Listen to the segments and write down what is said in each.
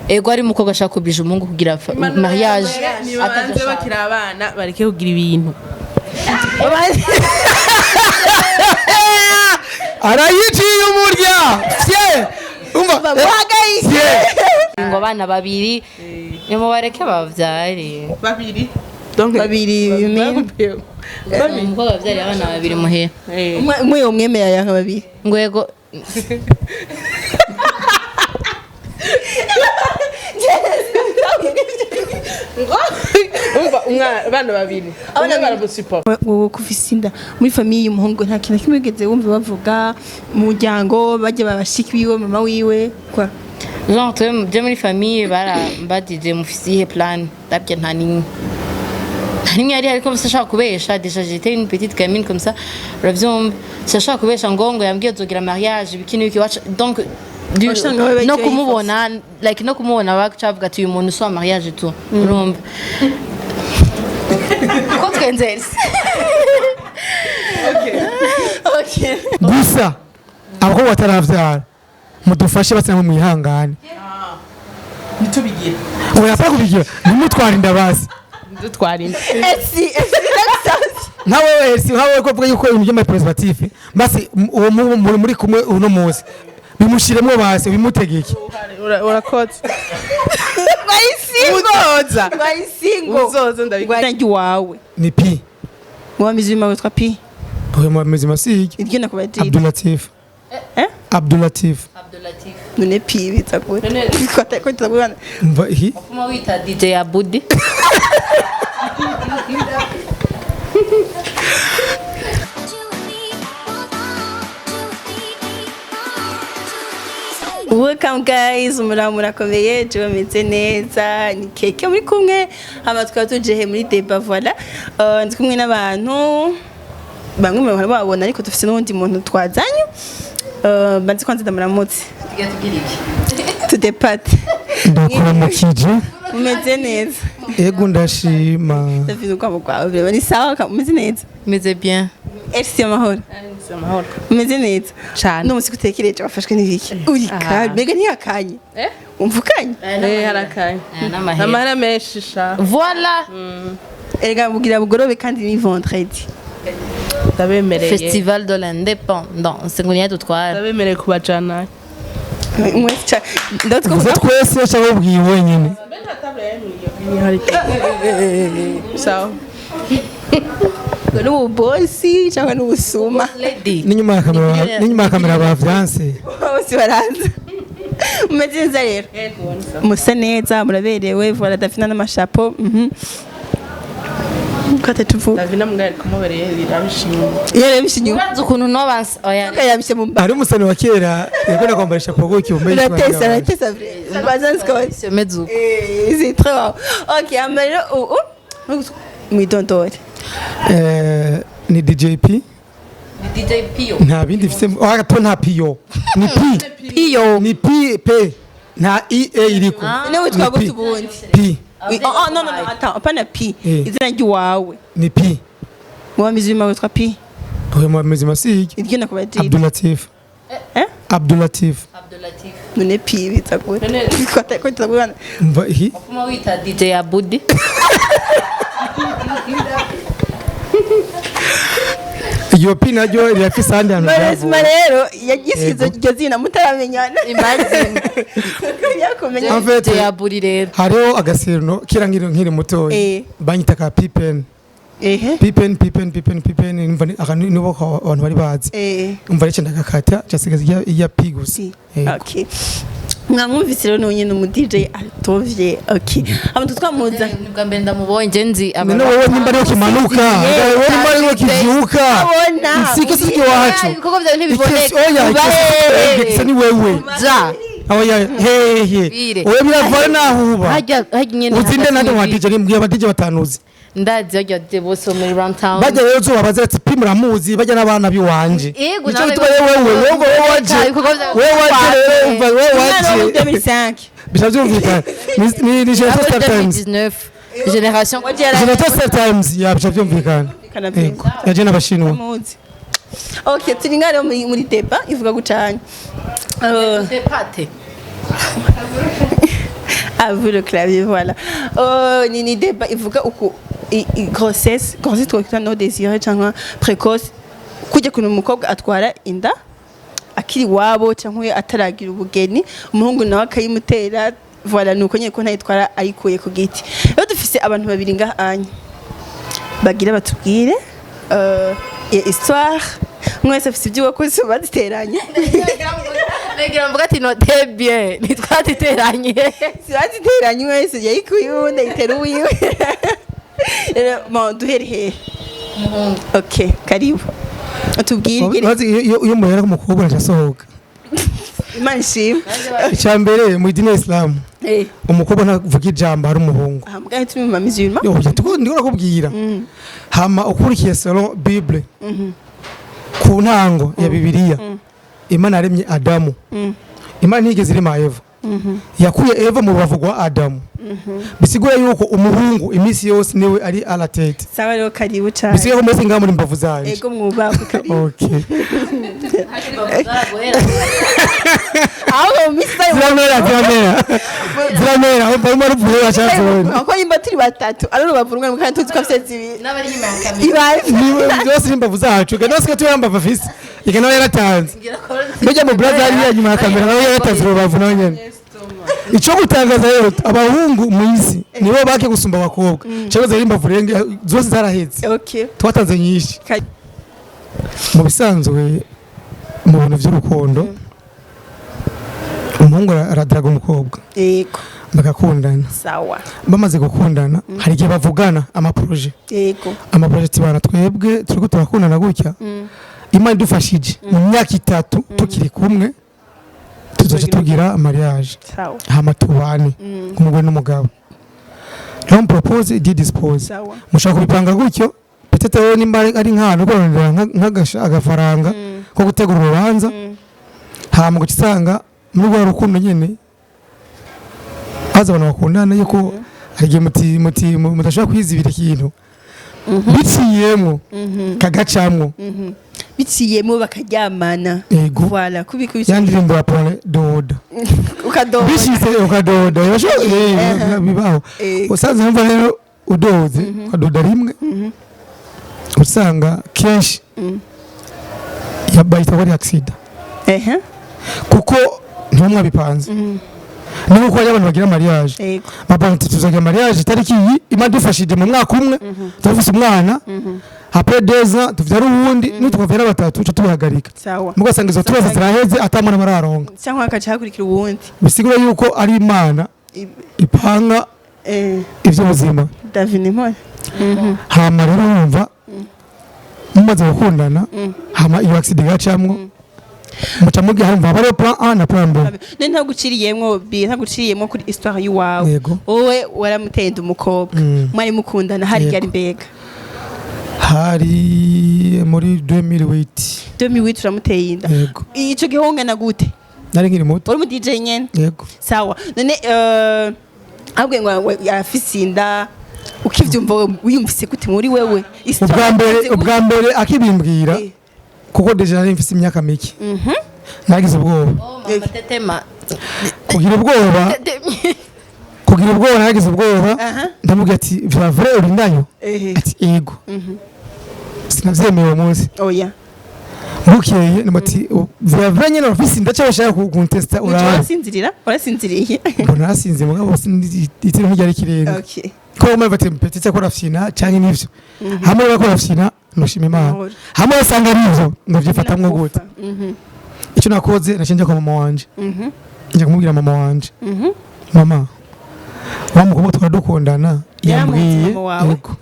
Ego, ari umukobwa ashaka kubija umuhungu kugira mariage. Nibabanze bakiri abana, bareke kugira ibintu. Arayiciye umurya fye, umva. Guhagayike. Fye. Ngo abana babiri nimubareke bavyare. Babiri, donc. Babiri, you mean? Babiri. Umukobwa wavyariye abana babiri muhera. Umwe umwemera yanka babiri. Ngo ego. Umva, umwana, abana babiri, abana baramusupport. Wowe kufise inda muri famille y'umuhungu, nta kintu na kimwe wigeze wumva bavuga mu muryango, bajya babashiki biwe, mama wiwe kwa? Genre twe byo muri famille barambajije: "Mufise iyihe plan?" Ndabye nta nimwe, nta nimwe yari, ariko sinashaka kubesha. Déjà j'étais une petite gamine comme ça, uravyumva, sinashaka kubesha ngo yambwiye azogira mariage ibiki n'ibiki waca donc Wasanga we no bagiye. Kumubona, like no kumubona baca bavuga ati: "Uyu muntu si uwa mariage tu." Urumva ko twenzerse. Okay. Gusa abakobwa bataravyara, mudufashe basa mu mwihangane. Ntitubigira. Oya, apfa kubigira, ntimutware inda basi. Dutwara inda. Esi esi ndabisanzwe. Nka wewe si nka wewe ko uvuga yuko ibintu by'ama préservatif basi, uwo muri kumwe uno munsi bimushiremo basi, bimutegeke. Urakoze. Wayisingo. Uzoza. Wayisingo. Uzoza ndabikora. Rwanjye wawe. Ni pi. Muba mizima witwa pi. Oya, mu muzima si Iryo nakubajije. Abdulatif. Eh? Abdulatif. Abdulatif. None pi biza gute? Ko tutagurana. Umva ihi. Kuma wita DJ Abudi. Welcome guys, muraba murakomeye, jewe meze neza, ni keke muri kumwe, hama tukaba tuje he muri débat, voilà. Ndi kumwe n'abantu bamwe mu bantu babona, ariko dufite n'uwundi muntu twazanye. Banze kwanza ndamuramutse. Tugira tugira iki? Tudepate. Ndakuramukije. Mumeze neza? Ego, ndashima. David, urwamo rwawe bireba ni sawa, mumeze neza? Meze bien. Elsie, amahoro? Amahoro. Mumeze neza? Cane. No musi gutekereje wafashwe n'ibiki? Uri Ah. mbega ntiyakanye? Eh? Umva ukanye? Eh, harakanye. Aya n'amahera. Amahera menshi sha. Voilà. Erega bugira bugorobe kandi ni vendredi. Ndabemereye. Festival de l'indépendance ngo niyo dutwara. Ndabemereye kubajana. Mwese ndatwo. Uvuze twese cyangwa ubwiye wenyine? Sawa. N'ububosi cyangwa n'ubusuma. Lady. N'inyuma ya kamera bavyanse. Bose baraza. Mumeze neza rero, musa neza, muraberewe. Voilà, Dafina n'amashapo. Ko atatuvuga. Davina mbwa ari kumubereye birabishimye. Iyo yarabishe inyuma. Urazi ukuntu nobanse, oya. Yabishe mu mba. Hari umusani wa kera yakunda kwambara ishapo gutyo. Uratesa, uratesa vrai. Bazanzi ko Meze uko. Eh, c'est très bon. Ok, hama rero ubu mwidondore. Ni DJP. DJ Pio. Nta bindi mfise. Oh, to nta piyo, ni p. Pio. Ni p p, nta i e iriko. Niwe witwa Ni gute P. ubundi? P. Oui, oh, oh, non, non, non, attends, hapana P. Eh. Izina ry'iwawe. Ni P. Muba mizima witwa P. Oya, mu muzima si Iryo nakubajije. Abdulatif. Eh? Abdulatif. Abdulatif. None P biza gute? Ko tutagurana. Umva ihi. Kuma wita DJ Abudi. Iyo P naryo rirafise ahandi hantu Maresma ryavuye. rero yagisize Yego. iryo zina mutaramenyana. Imagine. Yakumenya. En fait, DJ Abudi rero. hariho agasirino kera nkiri mutoya. Eh. Banyita ka pipen. Ehe. Pipen, pipen, pipen, pipen. Numva aka nibo ko abantu bari bazi. Umva rece ndagakata, casigaza iya P gusa. Si. Yego. Okay. Mwamwumvise rero, nyine umu DJ atovye. Okay. Hama twamuza. Ni bwa mbere ndamubonye nje nzi aba. None wowe nimba ariho kimanuka, wowe nimba ariho kivyuka. Abona. Isike si iwacu. Ibikorwa byawe ntibiboneka. Oya. Uba hehe? Ikese ni wewe. Ja. Oya, hehe. Bire. Oya, biravana naho uba. Hajya hajya nyene. Uzi nde nande mu hagati. DJ? Mbwiye aba DJ batanuzi. Ndazi bajya DJ bose bo muri Runtown. Bajya rero uzobabaza ati: "Pi muramuzi?" Bajya n'abana biwanje. Yego, nico nawe gituma rero wewe waje. Ibikorwa byawe. Wewe waje rero, umva, wewe Umwana wo muri waje. 2005. Bica byumvikana, ni Generation Star Times. 2019 génération. Generation Star Times ya bica byumvikana. Yego, yaje n'abashinwa. Muzi. Okay, turi ngaho muri débat ivuga gucanya. Pate. À vous le clavier, voilà. Ni débat ivuga uku grossesse twakwita non désirée cyangwa précoce, kujya kuntu umukobwa atwara inda akiri iwabo cyangwa ataragira ubugeni, umuhungu nawe akayimutera. Voilà, nuko nyine ko ntayitwara ayikuye ku giti. Rero dufise abantu babiri ngaha anya bagira batubwire iyo histoire. Umwe wese afise ibyo wakoze baziteranye. Negira mvuga ati note bien, ntitwatiteranye. Baziteranye, umwe wese yayikuye uwundi ayitera uwiwe. Rero bon, duhere hehe? OK, karibu, utubwire ingene. Bazi iyo muhera ku mukobwa ntasohoka. Imana ishimwe. Icya mbere, mu idini ya Isilamu, umukobwa ntavuga ijambo hari umuhungu. Aha mbwa turi mu mamizirima. Yo, ndiko nakubwira. Hama ukurikiye selon Bible, ku ntango ya Bibiliya, Imana yaremye Adamu. Imana ntiyigeze irema Eva, yakuye Eva mu rubavu rwa Adamu. Bisigura yuko umuhungu iminsi yose niwe ari à la tête. Sawa rero, karibu cyane. Bisigura ko mwese ngaha muri mbavu zanje. Ego, mwubahwe, karibu. Okay. Ahubwo mu minsi izayo. Ziramera, ziramera, ziramera, barimo ruvuye bacazone. Kuko nimba turi batatu ari urubavu rumwe kandi tuzi ko afite zibiri. N'abari inyuma ya kamera. Ibaze. Niwe byose ni imbavu zacu, kandi nose ko mbavu afise ika nawe yaratanze. Mbega mu brother hariya inyuma ya kamera nawe yaratanze urubavu nawe nyene. Icyo gutangaza rero, abahungu mu isi nibo bake gusumba abakobwa, cyangwa zari imbavu renge zose zarahetse. Twatanze nyinshi. Mu bisanzwe, mu bintu by'urukundo, umuhungu aradaraga umukobwa, bagakundana. Bamaze gukundana, hari igihe bavugana amaprojets. Amaprojets tibana twebwe turiko turakundana gutya, Imana idufashije mu myaka 3 tukiri kumwe tuzoca tugira mariage, hama tubane nk'umugore n'umugabo. L'homme propose, Dieu dispose. Mushobora kubipanga gutyo, peut-être wowe nimba ari nk'ahantu ukororera agafaranga ko gutegura urubanza, hama ugaca usanga muri rwa rukundo nyene haza abantu bakundana, yuko hari igihe mudashobora kwizibira ikintu biciyemwo kagacamwo. Biciyemo bakaryamana. Ego. Voilà, kubikubita. Ya ndirimbo ya Paul, doda. Ukadoda. Bishitse ukadoda. Bibaho. Usanze numva rero udoze, ukadoda rimwe, usanga kenshi bayita ko ari accident, kuko ntiba mwabipanze. Ni nkuko hari abantu bagira mariage, bapanga ati tuzagira mariage itariki iyi, Imana idufashije mu mwaka umwe turafise umwana, après 2 ans tuvyara uwundi, nitukavyara batatu tuca tubihagarika. Mugasanga izo tubazo ziraheze ata mwana bararonka. Cyangwa hakaca hakurikira uwundi. Bisigura yuko ari Imana ipanga ivy'ubuzima. Davine Mpore. Hama rero wumva mumaze gukundana, hama iyo accident igacamwo, muca mugiye harumva haba hariho plan A na plan B. None ntaguciriyemwo bi ntaguciriyemwo kuri histoire y'uwawe. Yego. Wowe waramutenda umukobwa, mwari mukundana hari ryari mbega? Hari muri 2008. 2008 uramuteye inda? Yego. Ico gihe wongana gute? Nari nkiri muto. Uri mu DJ nyene? Yego. Sawa, none ahubwo ngo afise inda, ukivyumva wewe wiyumvise gute muri wewe? Histoire Ubwa mbere, imeze gute? ubwa mbere akibimbwira, kuko déjà nari mfise imyaka mike, nagize ubwoba. Oh, mama tetema. Kugira ubwoba, kugira ubwoba, nagize ubwoba. Ndamubwira ati: "Vya vrai uri ndayo?" Ati: "Yego." Sinavyemeye uwo munsi. Oya. Bukeye namuti: "Vya vrai nyene urafise inda cyangwa ushaka kuntesta Nico? urabe?" Urasinzirira, urasinziriye? Mbona narasinze, mugabo itiro ntiryari ikirenga. Ko bamwe bati peut-être ko rafyina canke nivyo, hamwe bako rafyina nushima Imana, Amahoro. hamwe usanga ari ivyo ndavyifatamwo gute. Icyo nakoze, naciye njya kwa mama wanje, njya kumubwira mama wanje: "Mama, wa mukobwa twari dukundana Yaramuzi? yambwiye." Mama wawe? Yego.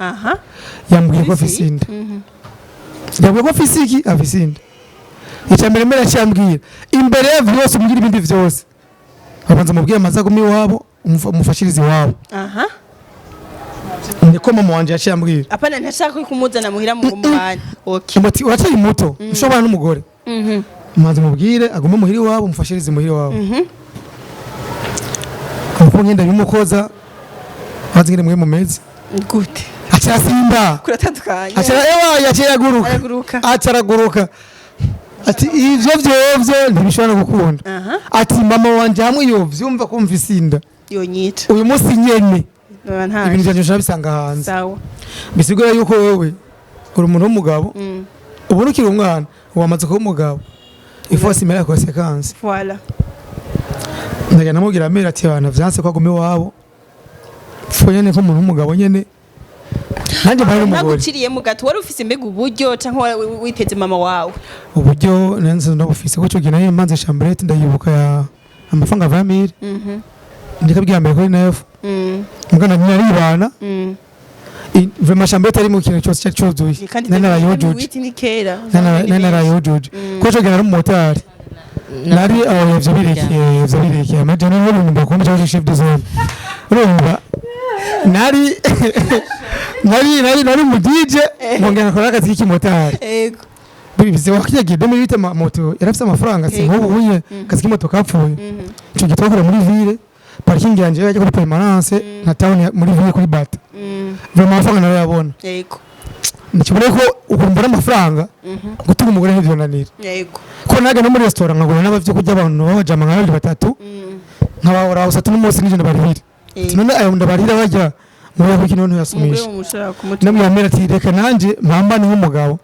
Yambwiye ko Afise afise inda. Yambwiye ko afise iki, afise inda. Icya mbere mbere yaciye imbere ya vyose, umbwira ibindi vyose, abanza mubwire amaze aguma iwabo, umufashirize iwabo. Niko mama wanje yaciye ambwira. Apana, ntashaka ko kumuzana muhira mu mubana, okay. Muti uracyari muto, ushobora n'umugore, manze mubwire agume muhira iwabo, umufashirize muhira iwabo. Uko ngenda bimukoza, maze ngende mwe mumeze. Gute? Acasimba. Kuratandukanye. Aca ewa yaciye aguruka. Araguruka. Aca araguruka ati: "Ivyo vyovyo ntibishobora no gukunda." Ati: "Mama wanje hamwe yovyumva ko mfise inda." Yonyica. Uyu munsi nyene Noba ntaje. ibintu vyanje ushobora bisanga hanze. Sawa. Bisigura yuko wewe uri umuntu w'umugabo, ubona ukiri umwana, wamaze kuba umugabo, il faut assumer la conséquence. Voilà. Ndagenda namubwira amera ati abantu vyanse ko aguma iwabo, fo nyene ko umuntu w'umugabo nyene nanjye mpari umugore. Ntaguciriyemo gato, wari ufise mbega uburyo canke wari witeze mama wawe? Uburyo nanze ndabufise, kuko ico gihe nari manze chambrette, ndayibuka, ya amafaranga 20 000, ndikabwira mbere kuri neuf. Mugana naribana. Vraiment chambrette ari mu kintu cyose cyari cyuzuye. Kandi nari narayujuje. witi ni kera. Nari narayujuje kuko ico gihe nari umumotari, nari aho ivyo birekeye, ivyo birekeye amajana n'ibihumbi bakunda cyangwa chef de zone. Urumva nari mu DJ, nkongera nkakora akazi k'ikimotari. Bivuze wakijya gihe 2008 moto yarafise amafaranga, si nk'ubu unye akazi k'imoto kapfuye. Ico gihe twakora muri ville, parking yanje yajya kuri permanence na town muri ville kuri bata. Vraiment amafaranga narayabona. Nikibona ko ukumva amafaranga gutunga umugore ntivyonanira, ko naga no muri restaurant nkagura n'abavyo kurya, abantu babajama nka babiri batatu, nkabahora usatu n'umunsi n'ijana barihira. Ati none ayo ndabarira bajya muri kuki none Umugore uyasumisha? Umushobora kumutunga. Namubwira mbere ati reka nanje mpambane nk'umugabo.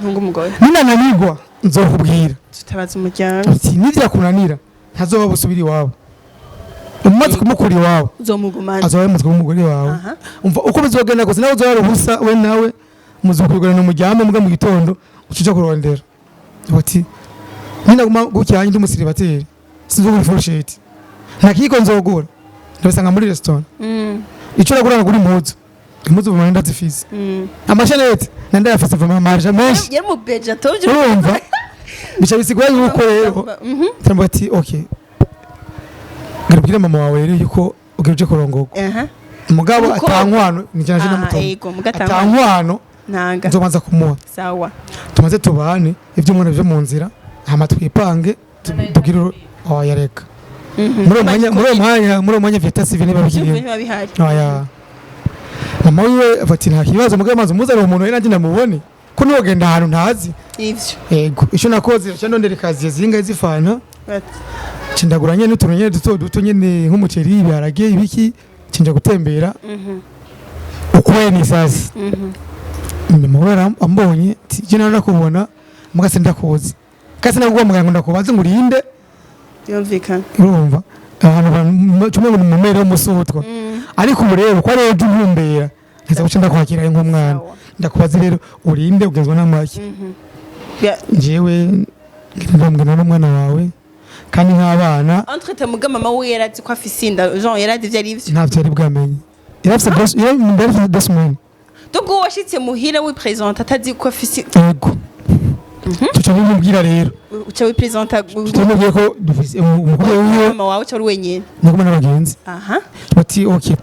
Ntunga umugore. Ninananirwa nzokubwira. Tutabaza umuryango. Ati nivyakunanira ntazoba busubira iwabo, umaze kumukura iwabo Uzomugumana. azoba yamaze kuba umugore wawe. Umva uko bizogenda kose, nawe uzoba ubusa, we nawe muzokwigurana muryame, mbwa mu gitondo ucuja kurondera. Bati ninaguma gutya ndi umusiribateri, sinzogura ifurusheti, nta kiko nzogura, ndabisanga muri restaurant. Ico nagura, nagura impuzu, impuzu vraiment ndazifise, amashanete nandayafise, vraiment marge menshi. Yari umubeja tovyo. Urumva bica bisigura yuko rero turamuga ati okay, ngira mama wawe rero yuko ugira uje kurongorwa, mugabo Umukobwa. atankwano ni cyane Aha, namutomo. Ego, muga atankwano. Atankwano Ntanga. nzobanza kumuha. Sawa. Tumaze tubane iby'umuntu byo mu nzira, hama twipange tugire oya reka, muri uwo mwanya vita civil niba bikiriho. Biba bihari. Oya, mama wiwe ati nta kibazo, mugabo amaze umuzanire umuntu we nanjye namubone, ko niwogenda ahantu ntazi. Ivyo. Yego, icyo nakoze cyo ndondera ikaziye zingahe zifana, cindagura nyene n'utuntu nyene duto duto nyene nk'umuceri, ibiharage, ibiki, cinja gutembera ukweni. Sasa nyuma we ambonye ati je nari nakubona mugase ndakuzi kasi nakuguhamagara ngo ndakubaze ngo urinde. Yumvikana. Urumva ahantu cumwe ngo ni mumere w'umusutwa, ariko ubu rero ko ari ejo untumbera ntiza guca ndakwakira nk'umwana. Ndakubaze rero urinde, ugenzwa n'amaki? Njyewe ndambwira n'umwana wawe kandi nk'abana. Entre temps muga mama we yarazi ko afise inda, Jean yarazi ivyo ari ivyo? Ntabyo yari bwamenye, yarafise yarafise 2 semaines. Donc uwo washitse muhira wipresenta atazi ko afise? Yego, tuca bimubwira rero. Uca wipresenta? Tuca ko dufise umukobwa wiwe. Mama wawe uca uri wenyene? Ni kumwe n'abagenzi. Bati okay,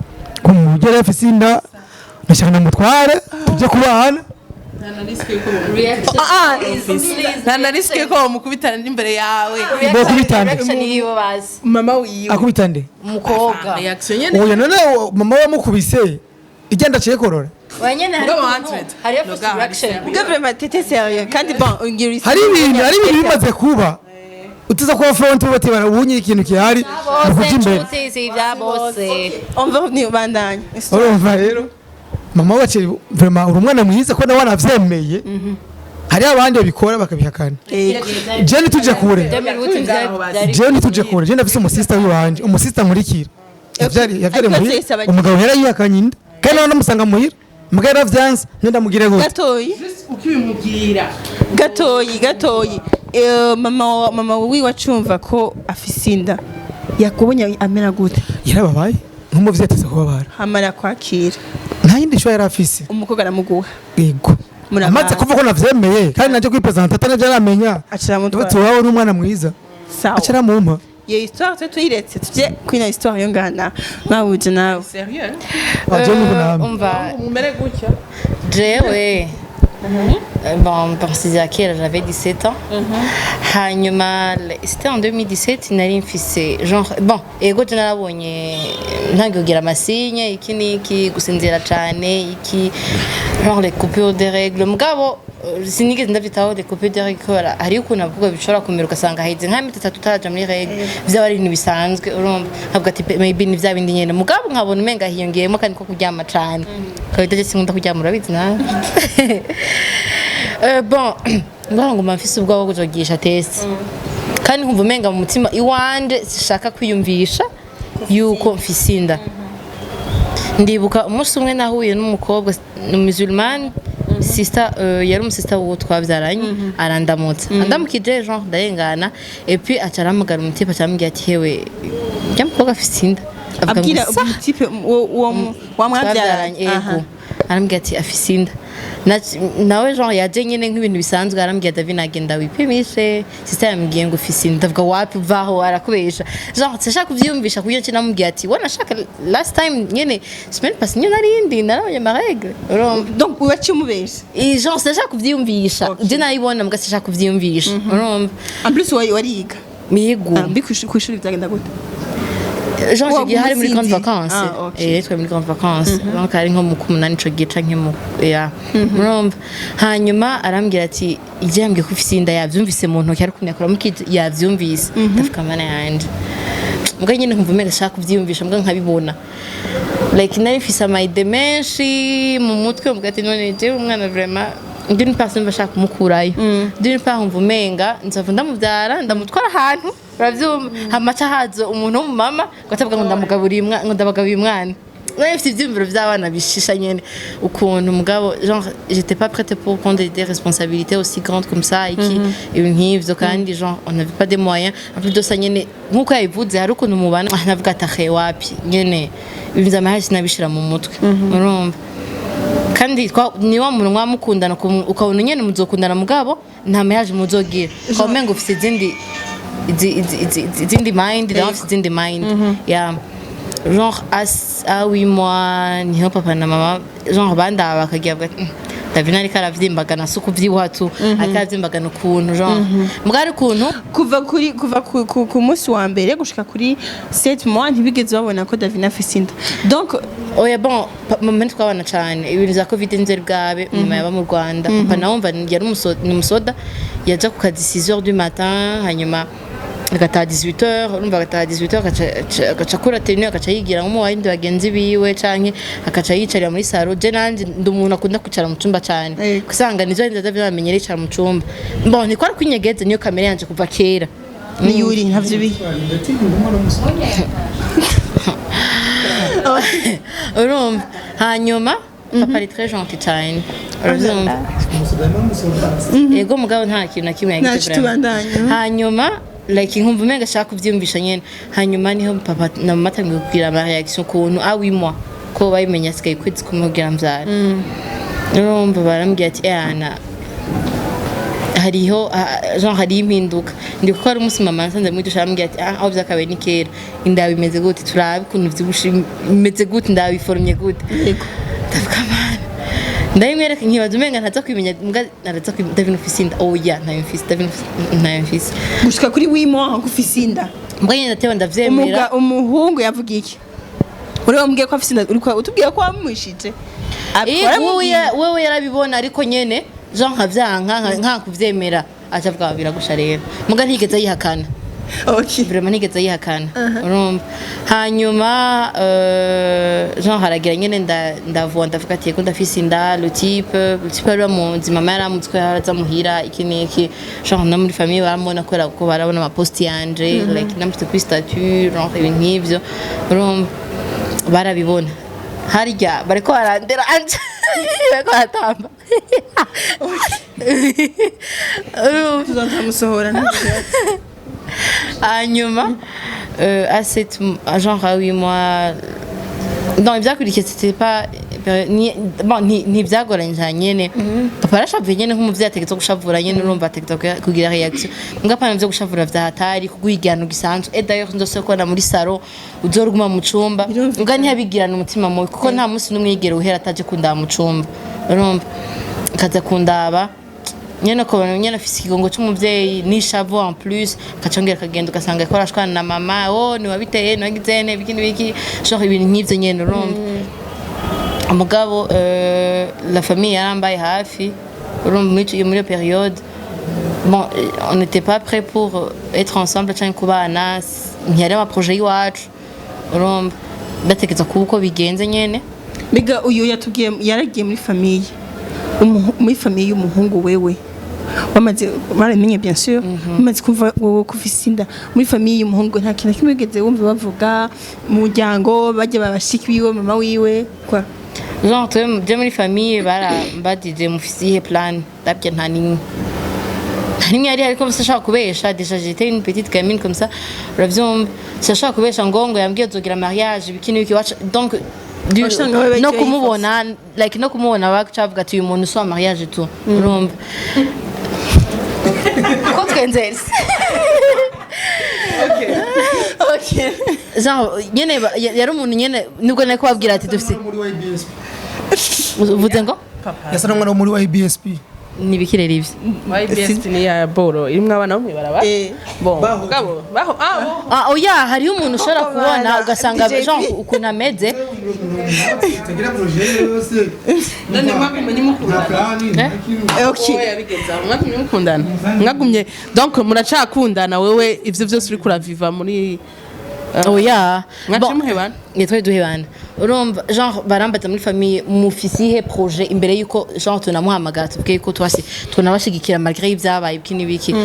ko umugore yarafise inda, ndashaka namutware tujye kubana. Nta na risque ko bamukubitana n'imbere yawe. Bokubitana. Reaction yiwe bazi. Mama wiwe. Akubita nde? Umukobwa. Reaction nyene. Oya, none mama wamukubise igenda aciye korora. Wenyene hari Mugabo ukuntu Andred, hariyo first Noga, reaction. Muga vraiment t'étais sérieux kandi bon ngira Hari ibintu bimaze kuba utiza kuba front, bati barabunye ikintu gihari Bose ukuja imbere. inshuti si ibya bose. On va revenir bandanye. Urumva rero mama wacu vraiment uri umwana mwiza ko nawe waravyemeye, hari abandi babikora bakabihakana. Je ntituje kure. Jewe ntituje kure, je ndafise umusista wiwanje, umusista nkurikira yavyari Ariko muhira. vyese Umugabo yarayihakanye inda kandi nawe ndamusanga muhira, mugabo yaravyanse, none ndamugire gute? Gatoyi. Ukibimubwira. Gatoyi gatoyi. Mama wiwe acumva ko afise inda, yakubonye amera gute? Yarababaye nk'umuvyeyi ateze kubabara. Hamara kwakira. Nta yindi shwa yari afise. Umukobwa aramuguha? Yego. Murabana. Amaze kuvuga ko navyemeye kandi naje kwipresenta atanavyo aramenya. Aca aramutwara. Bati wawe ni umwana mwiza. Sawa. Aca aramumpa. Iyo histoire twe tuyiretse tujye kuri ino histoire yo ngana mwabuje nawe. Sérieux? Aje ni buname. Umva. Mumere gutya. Jewe Bon, c'était kera, j'avais 17 ans. Hanyuma c'était en 2017, nari mfise genre, bon, ego je narabonye ntangiye kugira ama signes, iki n'iki, gusinzira cane, iki, genre les coupures de règles. Mugabo sinigeze ndavyitaho les coupures de règles, kubera hariyo ukuntu abakobwa bishobora kumera, ugasanga haheze nk'amezi 3 utaraja muri règle, vyaba ari ibintu bisanzwe. Urumva, nkavuga ati maybe ni vya bindi nyene. Mugabo nkabona umenga hiyongeyemo kandi ko kuryama cane kabida. Je sinkunda kuryama, urabizi nawe. Bon, ngaho nguma mfise ubwoba bwo kuzogisha test, kandi nkumva umenga mu mutima iwanje sishaka kwiyumvisha yuko mfise inda. Ndibuka umunsi umwe nahuye n'umukobwa, ni musulmane sister, yari umusista wo twabyaranye, arandamutsa, andamukije, genre ndarengana, et puis aca arahamagara umu type, aca aramubwira ati: "Hewe, njya mukobwa afise inda." Avuga ngo Abwira "Sa?" Umu type uwo wamwabyaranye? Twabyaranye, ego. Arambwira ati afise inda. Nawe genre yaje nyene nk'ibintu bisanzwe, arambwira: "David, nagenda wipimishe, sister yambwiye ngo ufise inda." Ndavuga: "Wapi, vaho, arakubesha." Genre sinshaka kuvyiyumvisha kuburyo nci namubwiye ati wanashaka last time nyene, semaine passée nyene narindi narabonye ama règles, urumva? Donc waciye umubesha? Et genre sinshaka kuvyiyumvisha. Je naribona, mbwa sinshaka kuvyiyumvisha, urumva? En plus wariga? Migo. Ah, mbi kw'ishuri byagenda gute? Genre Wa icyo gihe hari muri grande umusinzi. vacances. Ah, okay. Eh, twari muri grande vacances, donc hari nko mu kumunani ico gihe canke mu ya, murumva. Hanyuma arambwira ati ijya yambwiye ko ufise inda, yavyumvise mu ntoki, ariko yakora mukije yavyumvise. Ndavuga: "Mana yanje." Mbwa nyine nkumva umenga ashaka kuvyiyumvisha, mbwa nkabibona like nari mfise ama idées menshi mu mutwe, mvuga ati none jewe umwana vraiment, d'une part simba ashaka kumukurayo, d'une part nkumva umenga nzava ndamuvyara ndamutwara ahantu, uravyumva, hamaca haza umuntu w'umumama ngo atavuga ngo ndamugaburiye umwana, ngo ndabagabiye umwana. Nari mfite ivyiyumviro vy'abana bishisha nyene ukuntu, mugabo genre j'étais pas prête pour prendre des responsabilités aussi grandes comme ça, iki, ibintu nk'ivyo. Kandi genre on n'avait pas des moyens en plus de ça nyene. Nkuko yabivuze, hari ukuntu mubana, navuga ati ahe, wapi nyene, ibintu vy'amahari sinabishira mu mutwe, urumva? Kandi ni wa muntu mwamukundana, ukabona nyene muzokundana, mugabo nta mariage muzogira, ukaba umenga ufise izindi izindi mind, nawe ufise izindi mind ya genre à 8 mois niho papa na mama genre bandaba bakagira bati: "David ariko aravyimbagana, si ukuvyibuha tu, ariko aravyimbagana ukuntu." Genre mbwa ari ukuntu. Kuva ku munsi wa mbere gushika kuri 7 mois ntibigeze babona ko Davina afise inda, donc? Oya, bon, mama ntitwabana cane, ibintu vya Covid ntivyari bwabe. Mama yaba mu Rwanda, papa nawe umva yari ni umusoda, yaja ku kazi 6 heures du matin, hanyuma agataha 18 heures. Urumva, agataha 18 heures, agaca akura tenue, agaca yigira nko mu bandi bagenzi biwe, canke agaca yicarira muri salon. Je nanje ndi umuntu akunda kwicara mu cumba cane, kusanga nivyo ndaza bamenyera yicara mu cumba. Bon, ntikwari kwinyegeza, niyo kamere yanje kuva kera. Ni yuri ntavyo bihe. Urumva, hanyuma papa ari très gentil cyane, uravyumva? Yego, mugabo nta kintu na kimwe yagize Ntaco. vraiment. Tubandanye. Hanyuma like nkumva umenga ashaka kuvyiyumvisha nyene. Hanyuma niho papa na mama atangiye kugira ama réaction ukuntu à 8 mois, ko babimenya asigaye ukwezi kumwe kugira mvyara. Urumva, barambwira ati ana hariho genre hariho impinduka. Ndi kuko hari umunsi mama nsanze muri douche, arambwira ati: "Ah, aho vyakabaye ni kera, inda bimeze gute? Turabe ukuntu vyibushe, bimeze gute, inda biforumye gute?" Ndavuga: "Mana." Ndabimwereka, nkibaza umenga ntaza kwimenya, mbwa naraza kwimenya: "David, ufise inda?" "Oya, ntayo mfise." "David, ntayo mfise." Gushika kuri 8 mois ko ufise inda? Mbwa nyine ndatewe ndavyemera. Umuhungu yavuga iki? Uri wamubwiye ko afise inda? Uri utubwiye ko wamwishije? Wewe yarabibona, ariko nyene genre nkavyanka nka kuvyemera, aca avuga biragusha rero. Muga ntigeze yihakana. Vraiment ntigeze yihakana, urumva? Hanyuma genre haragira nyene ndavuga, ndavuga ati yego, ndafise inda. Le type ari bamunzi, mama yaramutswe, yaraza muhira, iki n'iki, genre no muri famille baramubona, kubera ko barabona ama posts yanje, like namushyize kuri statut, genre ibintu nk'ivyo, urumva, barabibona. Harya bariko barandera anje, bariko baratamba. Urumva? Tuzamusohora. Hanyuma à sept, genre à 8 mois, non, ivyakurikiye c'était pas bon, ntivyagoranye cyane nyene. Papa arashavuye nyene nk'umuvyeyi ategetswe gushavura nyene, urumva, ategetswe kugira réaction, mbwa apana vyo gushavura vya hatari, kuguha igihano gisanzwe. Et d'ailleurs ndose kubona muri salon uzoruguma mu cumba. Mbwa ntiyabigirana umutima mubi, kuko nta munsi n'umwe yigera uhera ataje kundaba mu cumba, urumva, akaza kundaba. Nyene ukabona nyene afise ikigongo c'umuvyeyi n'ishavu en plus, akacongera akagenda, ugasanga ariko arashwana na mama: "Oh, niwabiteye, niwagize ne biki n'ibiki", genre ibintu nk'ivyo nyene, urumva. Mugabo la famille yarambaye hafi, urumva, muri iyo période. Bon, on n'était pas prêt pour être ensemble canke kubana, ntiyari ama projet y'iwacu, urumva, ndatekereza kuba uko bigenze nyene. Mbega uyu yatubwiye yaragiye muri famille, muri famille y'umuhungu, wewe wamaze baramenye, bien sûr, bamaze kumva wowe ko ufise inda, muri famille y'umuhungu nta kintu na kimwe wigeze wumva bavuga mu muryango, bajya babashiki biwe, mama wiwe kwa? Genre twe byo muri famille barambadije: "Mufise iyihe plan?" Ndabye nta nimwe, nta nimwe yari, ariko sinashaka kubesha. Déjà j'étais une petite gamine comme ça, uravyumva, sinashaka kubesha ngo yambwiye tuzogira mariage, ibiki n'ibiki waca donc Wasanga we no bagiye. Kumubona, like no kumubona baca bavuga ati: "Uyu muntu si wa mariage tu", urumva ko twenzerse. Genre nyene yari umuntu nyene nubwo nari kubabwira ati dufise Muri YBSP. Uvuze ngo? Yasa n'umwana wo muri YBSP. Ni ibiki rero ivyo? YBS ni ya boro irimwo abana bo mw'ibarabara. Bon, Baho. mugabo baho, ah bo. Ah, oya, hariho umuntu ushobora Koko kubona bana, ugasanga DJ. genre ukuntu ameze. Tagira projet yose. None mwagumye mukundana? Plan. Okay. Wowe yabigeze aho, mwagumye mukundana, mwagumye, donc muracakundana? Wewe ivyo vyose uriko uraviva muri Oya. Mwaciye Bon, muhebana? Twari duhebana, urumva. Genre barambaza muri famille: "Mufise iyihe projet?" Imbere yuko genre tunamuhamagara, tuvuge yuko twasi tunabashigikira malgré ibyabaye, ibiki n'ibiki,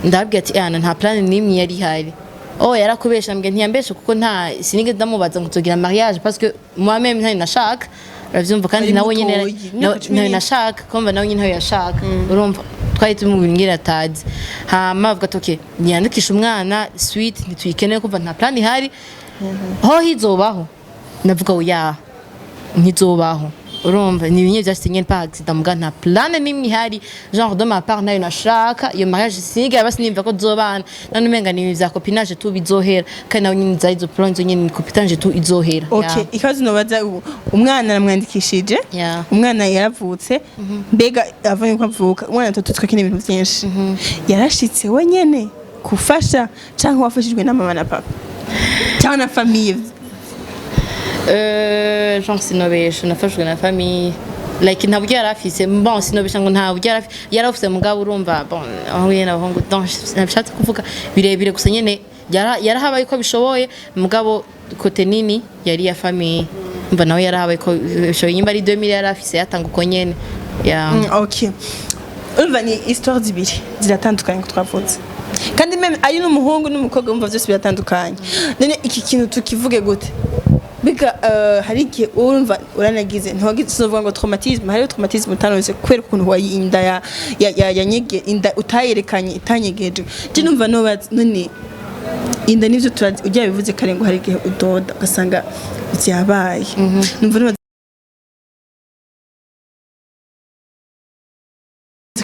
ndababwira ati: "Ana nta plan n'imwe yari ihari." "Oh, yarakubesha." Mbwe ntiyambeshe, kuko nta sinigeze ndamubaza ngo tugira mariage, parce que moi-même ntari nashaka, uravyumva, kandi Ari nawe nyene mutoyi, imyaka 14. Nawe nashaka kumva, nawe nyine ntayo yashaka, urumva, twari turi mu bintu ngira atazi. Hama avuga ati: "Okay, niyandikisha umwana, suite ntituyikeneye kumva, nta plan ihari, ho hizobaho." Ndavuga: "Oya, ntizobaho." Urumva, ni ibintu byashitse nyene par accident, muga nta plan n'imwe ihari, genre de ma part nayo nashaka iyo mariage, sinigera basi nimva ko tuzobana none, umenga ni ibintu vya copinage tu bizohera, kandi nawe nyene zari izo plan, izo nyene ni copinage tu izohera. Okay, ikibazo nobaza ubu, umwana aramwandikishije, umwana yaravutse, mbega avanye ko avuka umwana tutwe akeneye ibintu byinshi, yarashitse wenyene gufasha cyangwa wafashijwe na mama na papa cyangwa na famille? Genre sinobesha, nafashwe na famille, like nta buryo yari afise. Bon, sinobesha ngo nta buryo yari afise, mugabo urumva, bon, aho nyene abahungu, donc nabishatse kuvuga birebire gusa nyene yarahabaye uko bishoboye, mugabo côté nini yari ya famille. Mva nawe yarahabaye uko bishoboye, nyimba ari 2000 yari afise, yatanga uko nyene ya. Okay, urumva ni histoire zibiri ziratandukanye ko twavutse, kandi même ari n'umuhungu n'umukobwa, umva byose biratandukanye. None iki kintu tukivuge gute? Biga hari igihe urumva uranagize, ntiwagize, tuzovuga ngo traumatisme, hariho traumatisme utanose kubera ukuntu wayi inda ya nyege, inda utayerekanye, itanyegeje. Je numva nobaza, none inda nivyo turazi, ujya bivuze kare ngo hari igihe udoda ugasanga vyabaye, numva nobaza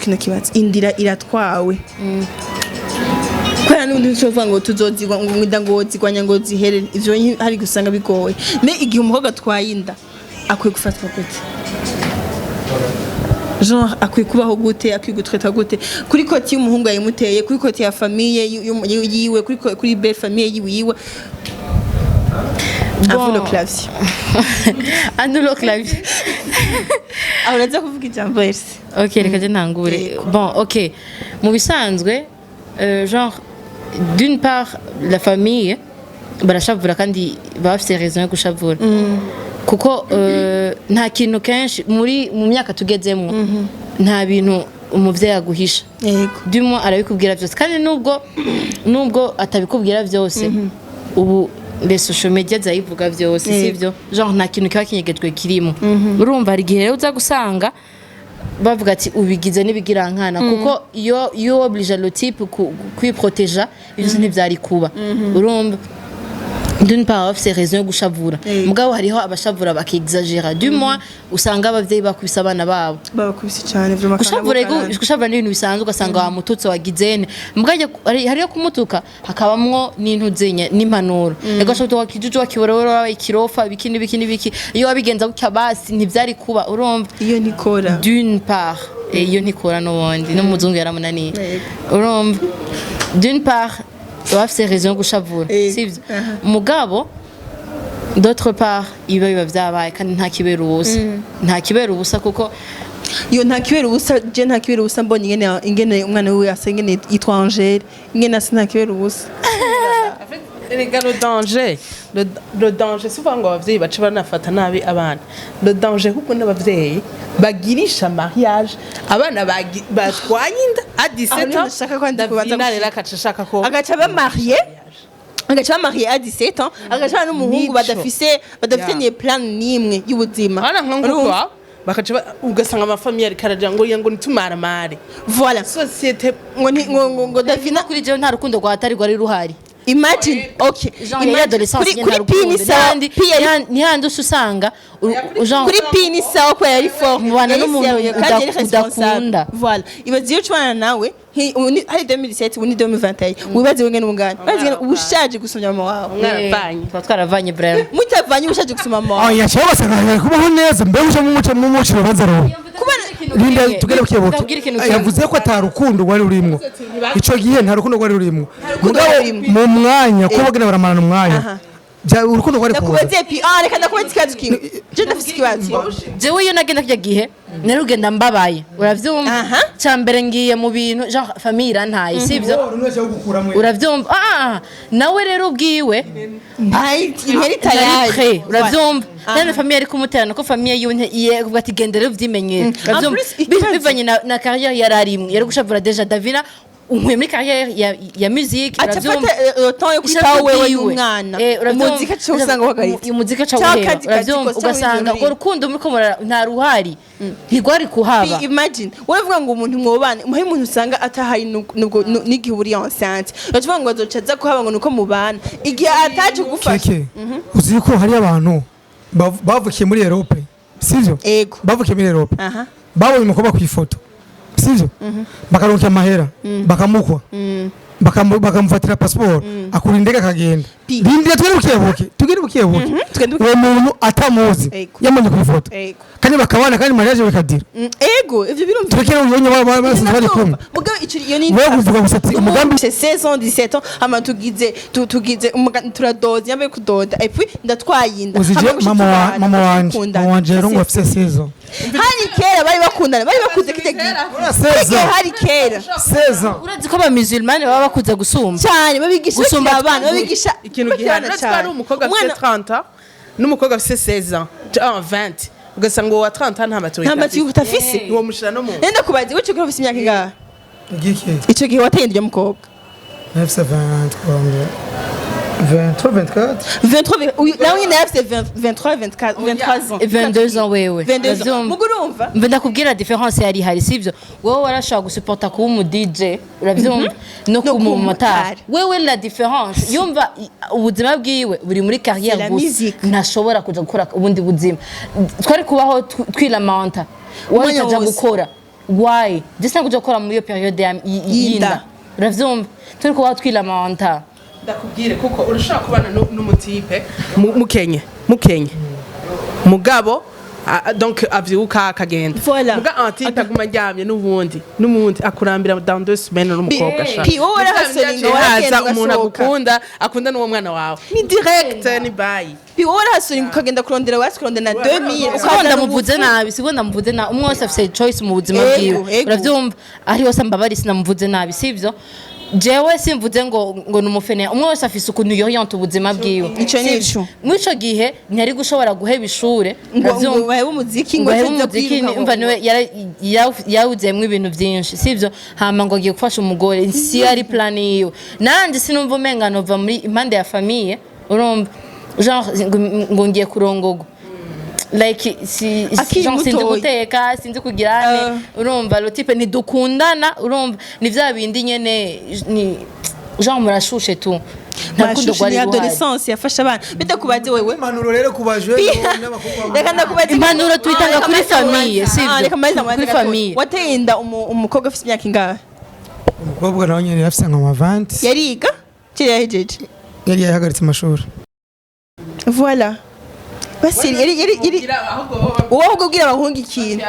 kino kibazo: indira iratwawe kubera n'ubundi tuzovuga ngo tuzozigwa, ngo inda ngo zigwanya ngo zihere, ivyo hari gusanga bigoye. Mais igihe umukobwa atwaye inda akwiye gufatwa gute? Genre akwiye kubaho gute? Akwiye gutweta gute? Kuri côté y'umuhungu yayimuteye, kuri côté ya famille yiwe, kuri belle famille yiwe. À vous le clavier. À nous le clavier. Aho uraza kuvuga ijambo ese. Ok, reka je ntangure. Yego. Bon, ok, mu bisanzwe genre d'une part la famille barashavura, kandi baba bafise raison yo gushavura, kuko nta kintu kenshi muri mu myaka tugezemo, nta bintu umuvyeyi aguhisha. Du moins arabikubwira byose, kandi nubwo atabikubwira byose, ubu les social media zayivuga byose. Sivyo? Genre nta kintu kiba kinyegejwe kirimo, urumva. Hari igihe rero uza gusanga bavuga ati ubigize n'ibigirankana, kuko iyo oblige le type kwiproteja, ibyo ntivyari kuba, urumva. D'une part bafise raison yo gushavura, mugabo hariho abashavura bakexagera. Du moins usanga abavyeyi bakubise abana babo. Babakubise cyane vraiment. Gushavura, ego, gushavura ni ibintu bisanzwe, ugasanga wamututse, wagizene, mbwa hariyo kumutuka hakabamwo n'intuzenye n'impanuro. Ego, ashobora wakijuju, wakibororo, wabaye ikirofa, ibiki n'ibiki n'ibiki, iyo wabigenza gutya basi ntivyari kuba, urumva. Iyo ntikora. D'une part Iyo ntikora n'ubundi n'umuzungu yaramunaniye. Urumva, d'une part baba bafise raison yo gushavura, sivyo? Mugabo d'autre part biba vyabaye, kandi nta kibera ubusa, nta kibera ubusa, kuko Iyo nta kibera ubusa. Je nta kibera ubusa, mbonye ingene umwana wiwe asa, ingene yitwa Angèle, ingene asa, nta kibera ubusa. Erega le danger si ukuvuga ngo abavyeyi bace banafata nabi abana. Le danger ahubwo n'abavyeyi bagirisha mariage abana batwaye inda à 17 Aho ans. ndashaka ko ndi kubanza Davina rero akaca ashaka ko agaca ba marié à 17 ans, agaca bana n'umuhungu Nico. badafise ni plan nimwe y'ubuzima. Abana nka Urumva? nguko bakaca ugasanga ama famille ariko aragira ngo nitumaramare Voilà. société. Ngo ngo Davina. Kuri jewe nta rukundo rwa hatari rwari ruhari. Imagine, okay. Genre yari adolescence Kuri nyene, nta kuri P ni rukundo. sawa. P yari Ni handi uca usanga genre Kuri P ni sawa ko yari fort. Mubana Yari n'umuntu sérieux, kandi yari responsable. udakunda. Voilà, ibaze iyo ucubana nawe ubu hari 2017, ubu ni 2021, wibaze wengene ubungana, wibaze ngene ubushaje gusumya mama wawe. Mwaravanye. Tuba twaravanye vraiment. Mutavanye, ubushaje gusumba mama wawe. Oya, cyangwa basanga bari kubaho neza. Mbere uca mu muco urubanza rubi. Linda, tugere buke buke. Ndabwira ikintu kimwe. Yavuze ko ata rukundo rwari rurimwo ico gihe, nta rukundo rwari rurimwo. Rukundo Mugabo rwari rurimwo. mu mwanya ko bagenda baramarana umwanya, urukundo rwari kuza. Ndakubaze P, ah, reka ndakubaze ikibazo kimwe, je ndafise ikibazo. Jewe iyo nagenda kirya gihe narugenda mbabaye, uravyumva? Ca mbere ngiye mu bintu genre famille irantaye, sivyo? Uravyumva? Ah, nawe rero ubwiwe ntari ntari tayari. prêt, uravyumva? None famille ari kumuterana ko famille yiwe kuvuga ati genda rero uvyimenyere, uravyumva? En plus, ikibazo- Bivanye na carrière yari arimwe, yari gushavura déjà. Davina unkuye muri carrière ya musique, Aca uravyumva? afata le temps yo kwitaho Ishavu wewe ryiwe. n'umwana. Uravyumva? Umuziki aca usanga uhagaritse. Umuziki aca Cyangwa uheba, akazi kazi uravyumva? kose, cyangwa Ugasanga ibintu urwo rukundo muriko nta ruhari, ntirwari kuhaba. Imagine, uravuga ngo umuntu mwobana, muhe umuntu usanga atahari n'igihe uri enceinte, uravuga ngo azoca aza kuhaba ngo nuko mubana igihe ataje kugufasha. Keke, uzi ko hari abantu bavukiye muri Europe, sivyo? Ego. Bavukiye muri Europe, babonye umukobwa ku ifoto, sivyo? Bakaronka amahera, bakamukwa, bakamufatira pasiporo, akura indege akagenda. Pi. Rindira, tugende bukebuke, tugende bukebuke. Tugende Uwo muntu atamuzi, Ego. yamubonye ku ifoto, Ego. kandi bakabana, kandi mariage bikadira. Ego, ivyo birumvikana. Turekere ubonye basanzwe bari kumwe. Mugabo ico iyo ni Wowe kuvuga gusa ati umugambi c'est 16 ans, 17 ans, hama tugize turadoza, yambaye kudoda, et puis ndatwaye inda. Uzi je Hama gushika mama wa tubana, mama wanje dukundana. mama wanje rero ngo afise 16 ans. Hari kera bari bakundana, bari bakuze kite gihe. 16 ans. Hari kera. 16 ans. Urazi ko abamisulmani baba bakuze gusumba Cyane, babigisha gusumba bakiri abana, twebwe. babigisha Ikintu bakiri gihari abana uretse ko hari cyane. umukobwa afite Umwana 30 ans n'umukobwa afite 16 ans, 20, ugasanga uwo wa 30 ans nta maturité. Nta maturité afise. Uwo mushira no mu Nenda kubaza, ico gihe ufise imyaka ingahe? Igiki? Ico gihe wateye inda mukobwa. Afise 23, 23, 24. 23, nawe nyine yafise 23, 24, 23 ans. 22 ans wewe. 22 ans. Uravyumva? Mugo urumva. Mbe ndakubwira différence yari ihari, sivyo? Wowe warashobora gusuporta kuba umu DJ, uravyumva, no kuba umumotari. Umumotari. Wewe la différence yumva ubuzima bwiwe buri muri C'est carrière la gusa, musique. ntashobora kuja gukora ubundi buzima. Twari kubaho twilamenta wowe Umwanya utaja wose. gukora, why je sinari kuja gukora muri iyo période Y'inda. y'inda, uravyumva? Turi kubaho twilamenta. Ndakubwire, kuko urashobora kubana n'umu type mukenye, mugabo donc avyuka akagenda. Voilà. Muga un type aguma aryamye n'ubundi akurambira dans 2 semaines n'umukobwa ashaka. Pi, wowe warahasoringa, waragenda Haza umuntu ugasohoka. agukunda, akunda n'uwo mwana wawe, ni direct, ni bye. Pi, wowe warahasoringa ukagenda kurondera, wasi kurondera na 2000. Siko ndamuvuze nabi, siko ndamuvuze nabi. Umwe wese afise choice mu buzima Ego, bwiwe, ego. uravyumva? Ari hose mbabari, sinamuvuze nabi, sivyo? Jewe simvuze ngo ni umufene. Umwe wese afise ukuntu yorienta ubuzima bwiwe. Ico ni ico. Muri ico gihe ntiyari gushobora guheba ishure, ngo uravyumva? Ngo bahebe umuziki, ngo Ngo ahebe tuze umuziki. kwiruka Umva, niwe yawuzemwo ibintu vyinshi, sivyo? Hama ngo agiye gufasha umugore, si yari plan yiwe. Nanje sinumva umenga nova muri impande ya famille, urumva, genre ngo ngiye kurongogwa, like si Akiri genre sinzi mutoyi. guteka, sinzi kugira ane. Urumva, le type ntidukundana, urumva, ni vya bindi nyene, ni genre murashushe tu, nta rukundo Murashushe, rwari ni ruhari. adolescence yafashe abana. Bidakubaze wewe. Impanuro rero ku bajene n'abakobwa. Reka ndakubaze. Impanuro tuyitanga Ah, kuri reka famille, mbanze. sivyo? Ah, reka mbanze mbanze Kuri gatoya. famille. Wateye inda umukobwa afite imyaka ingahe? Umukobwa nawe nyene afise nka ma 20. Yariga kiriya yahejeje? Yari yahagaritse amashuri. Voilà. Basi yari wowe ubwo ubwira abahungu ikintu,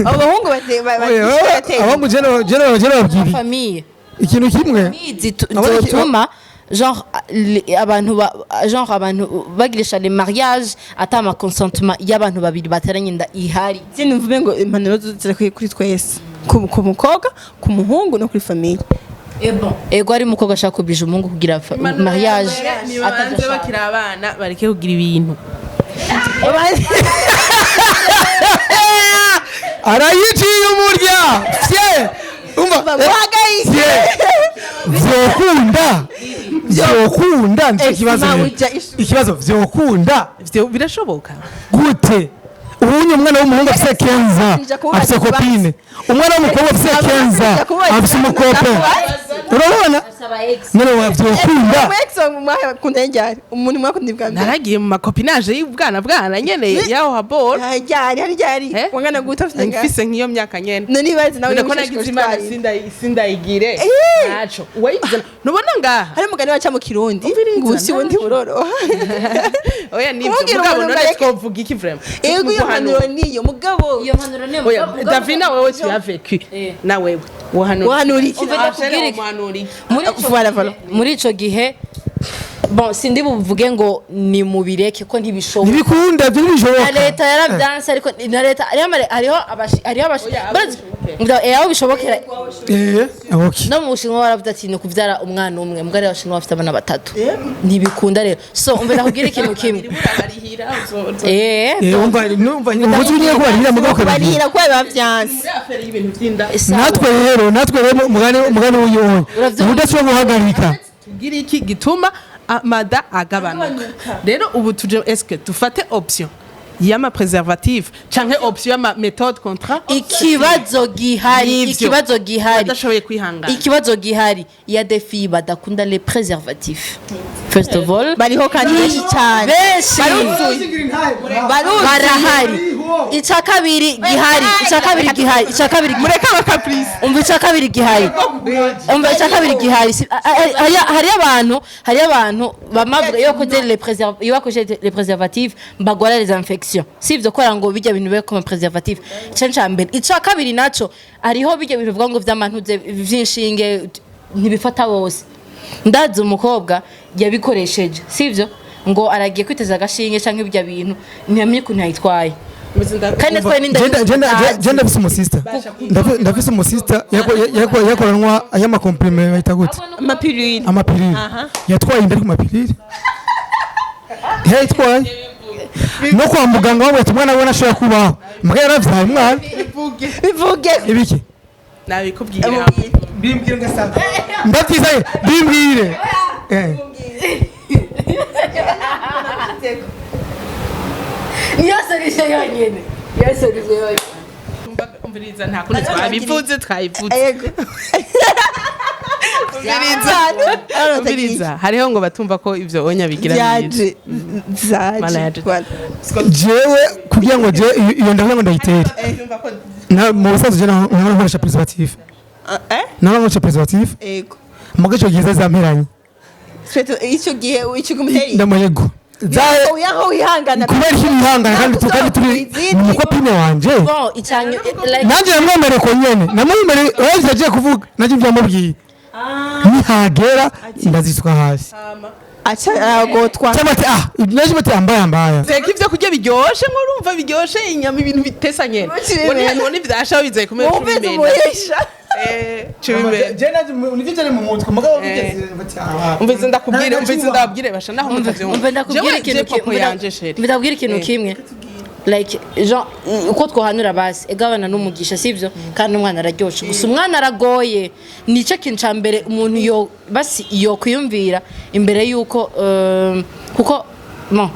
abo bahungu bateye. Abahungu jene babwiriye famille ikintu kimwe. Zituma genre abantu genre abantu bagirisha les mariages ata ama consentement y'abantu babiri bateranye inda ihari. Je numva ngo impanuro ziri kuri twese, ku mukobwa, ku muhungu no kuri famille. Ego, ari umukobwa ashaka kubija umuhungu kugira mariage Nibabanze bakiri abana, bareke kugira ibintu. Arayiciye umurya fye, umva. Bamuhagayike. Fye, vyokunda, vyokunda, nicyo kibazo rero. Ujya ishuri. Ikibazo, vyokunda? Ivyo birashoboka. Gute? Ubunye umwana w'umuhungu afise 15 Nja kubaza afise ikibazo. copine, umwana w'umukobwa afise 15 Nja kubaza afise umu copain, urabona none wavyokunda? Mwakunda ryari? Umuntu mwakunda bwa mbere? Naragiye mu ma copinage y'ubwana bwana nyene yaho habora. Ryari? Hari ryari? Eh? Wangana gute? Afite ngahe? Mfise nk'iyo myaka nyene. None ibaze nawe. None ko nagize Imana sindayigire Eh. ntaco uwayigize nubona ngaha. Hari umugani waca mu Kirundi Umviriza, ngo usi wundi buroroha. Oya, nivyo. Kumubwira Mugabo umuntu none twovuga iki vraiment? Yego, iyo Muguhanura. mpanuro niyo mugabo. Iyo mpanuro niyo. Oya Davina, wewe tu as vécu Eh. na wewe wohanura Wohanura iki? Umva, ndakubwira iki. Wohanura iki? Muri ico Voilà, gihe- voilà. Muri ico gihe, bon, sindi buvuge ngo ni mubireke ko ntibishoboka. Ntibikunda, ibyo Na ntibishoboka. leta yaravyanse, ariko na leta hariho hariho Oya, aho bishobokera. aho bishobokera. Eh, okay. No mu Bushinwa baravuze ati ni ukuvyara umwana umwe, mbwa rero Abashinwa bafite abana batatu, ntibikunda rero. So umve, ndakubwira ikintu kimwe. Barihira. Eh. Eh, umva, numva ubuzi nyine ko barihira mugabo ukabigira. Barihira ko biba byanse. Muri affaire y'ibintu vy'inda. Sawa. Natwe rero umugani w'uyu Uravyumva? udashobora guhagarika. Tugira iki gituma amada agabanuka rero? Ubu tuje, est-ce que dufate option y'ama préservatif canke option y'ama méthode contra Ikibazo gihari Nivyo. Ikibazo gihari, Badashoboye kwihangana. ikibazo gihari, ya des filles badakunda les préservatifs, first of all. Bariho kandi benshi cyane. Benshi. Baruzuye. Barahari. Icya kabiri gihari. Mureke aba caprice. Umva, icya kabiri gihari, umva, icya kabiri gihari, hariyo abantu bamavuga iyo bakoze les iyo bakoresheje les préservatifs bagwara les infections, si ivyo kubera ngo bijya bintu bibe comme préservatif. Icyo ni mbere. Icya kabiri naco, hariho bijya bintu bivuga ngo vy'amantuze vy'inshinge ntibifata bose. Ndazi umukobwa yabikoresheje, sivyo, ngo aragiye kwiteza agashinge canke ibyo bintu, ntiyamenye ukuntu yayitwaye kandi atwaye n'inda. Je ndafise umusista, ndafise umusista yakoranwa ay'ama comprimés, bayita gute? Ama pilules. Ama pilules. Yatwaye inda ku ma pilules, yarayitwaye no kwa muganga bamubwira ati umwana we ashobora kubaho, mbwa yaravyaye umwana. Bivuge. Ibiki? Nabikubwira. Bimbwire ngasaba ndavyizaye, bimbwire. Eh. Niyo solution yonyene, niyo solution yonyene. Umviriza, nta kundi, twabivuze, twabivuze. Yego. Umviriza, umviriza, hariho ngo batumva ko ivyo onya bigira Byaje. Mana Zaje. yaje. Voilà. Jewe kugira ngo je iyo ndavuga ngo ndayitere mu busanzwe je naho nkoresha préservatif. Eh? Naho nkoresha préservatif. Yego. Muga ico gihe zamperanye. Twete icyo gihe icyo gumuteri. Ndamuyego. Yaho wihangana. Kubera iki mwihangana kandi turi Izindi. Umu copine wanje. Bon, icyanyu like Nanjye namwemereye ko nyene namwemereye, urabye agiye kuvuga nanjye byamubwiye, nihagera ndazisuka hasi. Aca aragotwa. Cyangwa ati ah, naje bati ambaye ambaya. Teka ivyo kurya biryoshe, nkurumva biryoshe, inyama, ibintu bitesa nyene. Uci Ngo nivyasha bizaye kumera. Wumvise umuhesha. Eh, cumi. Je naje nivyo cyane mu mutwe mugabo bigeze Umvise ndakubwire, umvise ndababwire, basha naho mutavyumva. Umva, ndakubwira ikintu kimwe kimwe yanje chérie. Ndakubwira ikintu kimwe, like genre uko twohanura basi egabana n'umugisha, sivyo? Kandi umwana araryoshe, gusa umwana aragoye. Nicyo kintu ca mbere umuntu yo basi yo kwiyumvira imbere yuko kuko bon,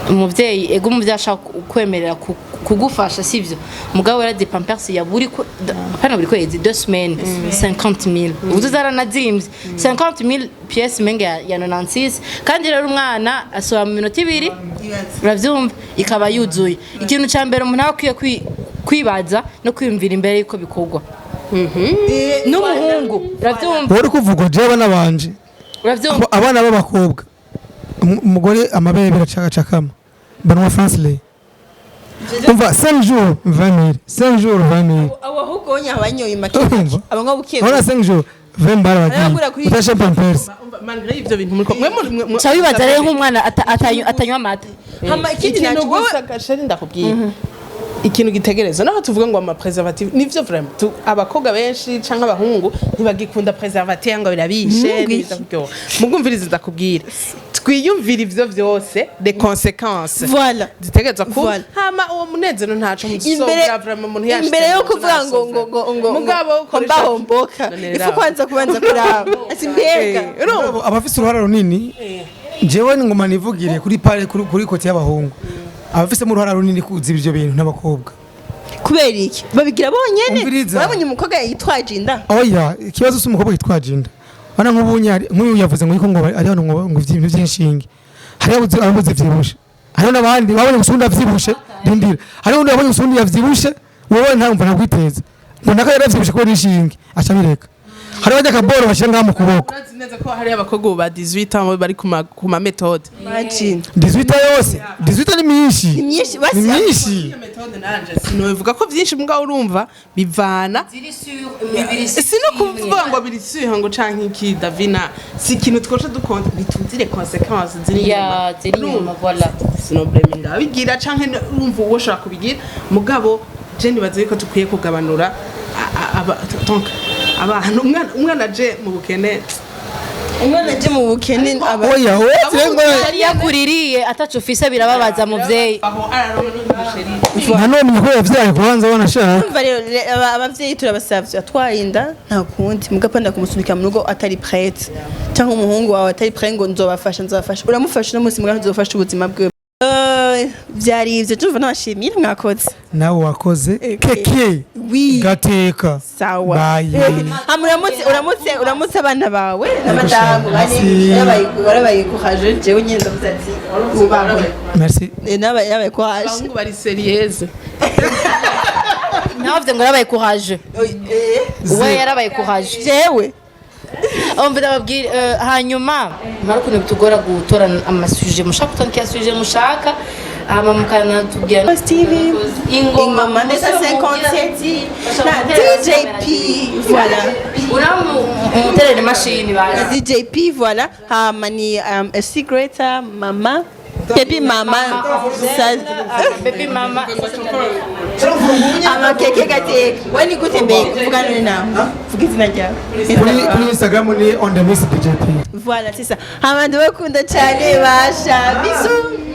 umuvyeyi, ego, umuvyeyi ashaka kwemerera kugufasha, sivyo? Mugabo yarazi Pampers ya buri apana buri kwezi, 2 semaines, 50 000, ubu zaranazimvye, 50 000 pièces menge ya 96. Kandi rero umwana asoba mu minota 2, uravyumva, ikaba yuzuye. Ikintu ca mbere umuntu aba akwiye kwibaza no kwiyumvira imbere yuko bikorwa n'umuhungu, uravyumva? Wowe uri kuvuga je abana banje. Uravyumva? Abana b'abakobwa, umugore amabere biracakacakama. Banwa Fransley. Umva, 5 jours 20 000, 5 jours 20 000. Abo ahubwo wonya abanyoye make. Urumva? Abanywa buke. Urabona, 5 jours 20 bara Arabagura bagiye kuri- utashe pampers. Malgré ivyo bintu muriko mwe Ca wibaza rero nk'umwana atanywa amata. Hama ikindi ikintu naco gusa gasheri, ndakubwira ikintu gitegereza, naho tuvuga ngo ama préservatif nivyo, vraiment abakobwa benshi canke abahungu ntibagikunda préservatif ngo birabishe ntibiza kuryoha. Mugumvirize, ndakubwira, twiyumvira ivyo vyose, les conséquences Voilà. zitegerezwa kuba. Voilà. Hama uwo munezero ntaco Imbere muzobura vraiment umuntu yashitse imbere yo mu nzu kuvuga ngo ngo ngo ngo mugabo homba homboka, None ifu raba. kwanza kubanza kuraba ati mbega Eh, urumva? Abafise uruhara runini, jewe ngoma nivugire kuri pare kuri côté y'abahungu, abafisemo uruhara runini kuzi ivyo bintu n'abakobwa. Kubera iki babigira bonyene? Umviriza. Wabonye umukobwa yitwaje inda? Oya, ikibazo si umukobwa yitwaje inda. Bana nk'ubu nk'uyu yavuze ngo yuko ngo ari hano ngo ibintu by'inshinge, hariho ababuze vyibushe, hariho n'abandi babonye gusa undi avyibushe. Rindira, hariho undi wabonye gusa undi yavyibushe, wowe nta ntabwiteze ngo naka yaravyibushe kubera inshinge, aca bireka. Hariho abajya akaboro bashyira ngaha mu kuboko. Urazi neza ko hari abakobwa ubu ba 18 ans bari ku ma méthode. Imagine. 18 yose, 18 ni myinshi. Ni myinshi, basi. Ni myinshi. Iyo méthode nanje sinobivuga ko vyinshi, mbwa urumva bivana, si no kuvuga ngo biri sûr ngo canke iki. Davina, si ikintu twoca dukonta, ntituzire conséquences ziri inyuma. Ya, ziri inyuma, voilà. Sinobleminga abigira canke urumva uwo ushobora kubigira, mugabo je nibaza yuko dukwiye kugabanura donc abantu umwana aje mu bukene. Umwana aje mu bukene aba Oya, oya, ngo Yari yakuririye ataco ufise, birababaza muvyeyi. Aho araronka n'umusheri. Nta n'umwe ko yavyaye kubanza wanashaka. Urumva rero, abavyeyi turabasavye, atwaye inda nta kundi, mugapanda kumusunika mu rugo atari prête, cyangwa umuhungu wawe atari prêt ngo nzobafasha, nzobafasha, uramufasha uno munsi, mugabo ntuzofasha ubuzima bwiwe. Vyari ivyo, tumva nabashimira, mwakoze. Nawe wakoze. Okay. Keke. Oui. Gateka. Sawa. Bye. Hama uramutse abana bawe na madamu. Merci. Barabayikuhaje, jewe nyine ndavuze ati ubahwe. Merci. Nabaye courage. Abahungu bari sérieuse. Nawe ngo yarabaye courage, we yarabaye courage. Jewe. Umva, ndababwira, hanyuma mara ukuntu bitugora gutora ama sujet mushaka, kutandikira sujet mushaka, hama mukanatubwira. TV. Ingoma. Ingoma ndetse 57 na DJP, voilà. Uramuterera imashini bazi. DJP, voilà. Hama ni a secret mama, baby mama. Baby mama. Ama keke gateka, we ni gute mbega? Vuga none nawe, vuga izina ryawe. Kuri Instagram ni on the miss DJP. Voilà, c'est ça. Hama ndabakunda cyane, basha, bisous.